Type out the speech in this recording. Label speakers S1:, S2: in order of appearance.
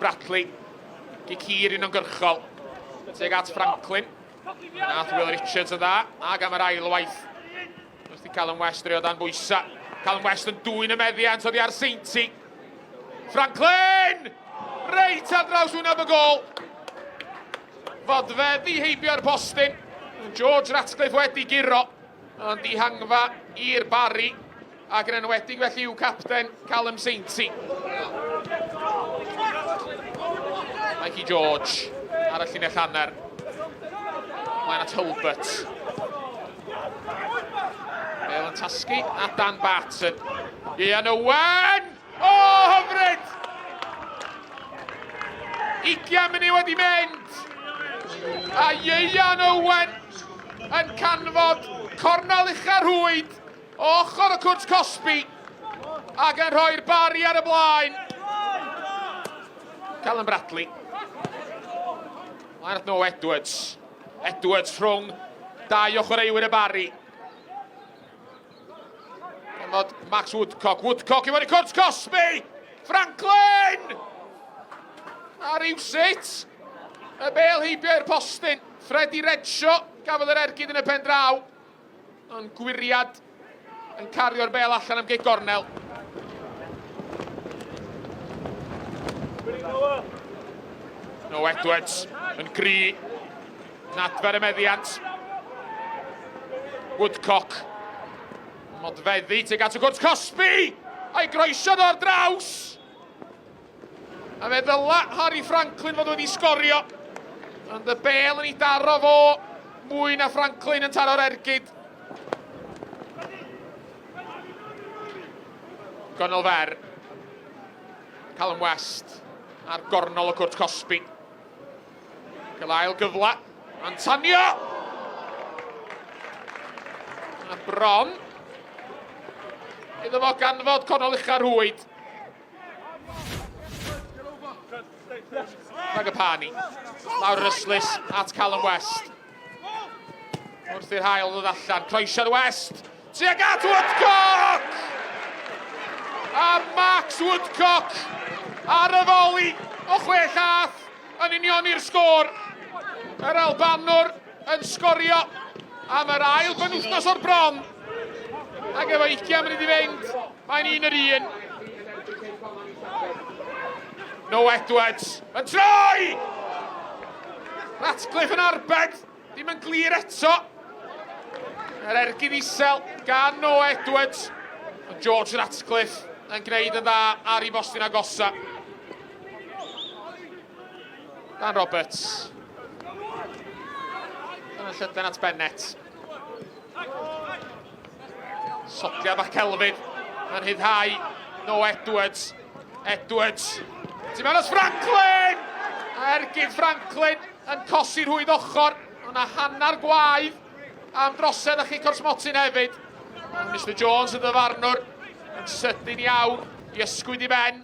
S1: Bradley. Gic hir uniongyrchol. Tuag at Franklin. Nath Will Richards yn dda, ac am yr ail waith. Wrth i Callum West drio dan bwysa. Callum West yn dwyn y meddiant oddi ar Seinti. Franklin! Reit ar draws wyneb y gol. Fodfeddi heibio'r postyn. George Ratcliffe wedi guro. Ond dihangfa i'r Barri. Ac yn enwedig felly i'w capten, Callum Sainty. Mikey George ar y llinell hanner. Mlaen at Hulbert. Bale yn tasgu at Dan Barton. Ian Owen! O, oh, hyfryd! Ugian munud wedi mynd! A Ieuan Owen yn canfod cornel ucha'r rhwyd O ochr y cwrt cosbi ac yn rhoi'r Barri ar y blaen. Callum Bradley. Mlaen at Noah Edwards. Edwards rhwng dau o chwaraewyr y Barri. Canfod Max Woodcock. Woodcock i fod i cwrt cosbi! Franklin! A rhywsut, y bel heibio i'r postyn. Freddie Redshaw gafodd yr ergyd yn y pen draw. Ond gwyriad yn cario'r bel allan am gic gornel. No Edwards yn gry. Yn adfer y meddiant. Woodcock. Modfeddu tuag at y cwrt cosbi! A'i groesiodd o'r draws! A fe ddyla Harry Franklin fod wedi sgorio. Ond y bel yn ei daro fo mwy na Franklin yn taro'r ergyd. Gornel fer. Callum West ar gornol y cwrt cosbi. Cael ail gyfle. Antonio! A bron iddo fo ganfod cornel ucha'r rhwyd. Ragapani. Lawr yr ystlys at Callum West. Wrth i'r hael ddod allan. Croesiad West. Tuag at Woodcock! A Max Woodcock ar y foli o chwe llath yn unioni'r sgôr. Yr Albanwr yn sgorio am yr ail benwythnos o'r bron. Ac efo 20 munud i fynd, mae'n un yr un. No Edwards yn troi! Ratcliffe yn arbed, ddim yn glir eto. Yr ergyd isel gan No Edwards. Ond George Ratcliffe yn gwneud yn dda ar ei bostyn agosa. Dan Roberts. Dyna llydan at Bennett. Sodiad bach celfydd yn rhyddhau No Edwards. Edwards. Ti'n mewn Franklin! Ergyd Franklin yn cosi rhwyd ochr. Ond a hanner gwaedd am drosedd a chic o'r smotyn hefyd. Ond Mr Jones y ddyfarnwr yn sydyn iawn i ysgwyd i ben.